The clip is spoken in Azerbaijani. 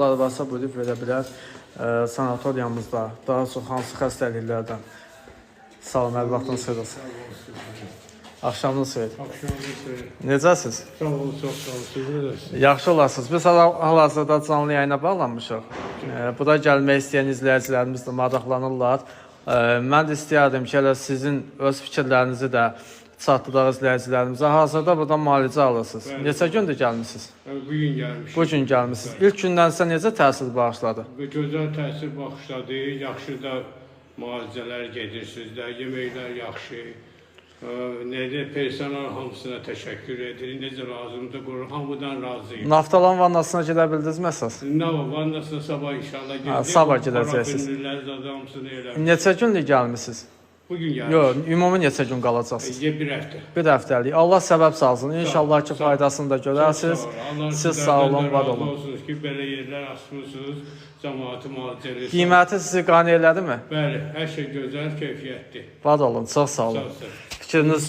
Varsa buyurub verə bilər. Sanatoriyamızda daha çox hansı xəstəliklərdən? Salam, hər vaxtınız xeyir olsun. Axşamınız xeyir. Axşamınız xeyir. Necəsiz? Sağ olun, çox sağ olun. Siz necəsiniz? Yaxşı olasınız. Biz hal-hazırda canlı yayına bağlanmışıq. Bura gəlmək istəyən izləyicilərimiz də maraqlanırlar. Mən də istəyərdim ki, elə sizin öz fikirlərinizi də çatdıraq izləyicilərimizə. Hazırda buradan müalicə alırsınız. Bəli. Neçə gündür gəlmisiniz? Bu gün gəlmişik. Bu gün gəlmisiniz. İlk gündən sizə necə təsir bağışladı? Və gözəl təsir bağışladı. Yaxşı da müalicələr gedirsiniz də, yeməklər yaxşı. Necə personal hamısına təşəkkür edirik. Necə lazımdır qurur. Hamıdan razıyıq. Naftalan vannasına gedə bildinizmi əsas? Nə var? Vannasına sabah inşallah Ha, gedəcək. sabah gedəcəksiniz. Parafinlər zaten hamısını eləmiş. Neçə günlük gəlmisiniz? Bu gün gəlmişik. Yox, ümumi neçə gün qalacaqsınız? Bir həftə. Bir həftəlik. Allah səbəb salsın. İnşallah ki, Sağ ol. faydasını da görərsiniz. Çox sağ olun. Allah Siz sizlərdən sağ olun, də var razı olun. olsunuz ki, belə yerlər açmısınız, cəmaatı müalicə edirsiniz. Qiyməti sizi qane elədimi? Bəli, hər şey gözəl, keyfiyyətli. Var olun, çox sağ olun. Sağ olun. Fikriniz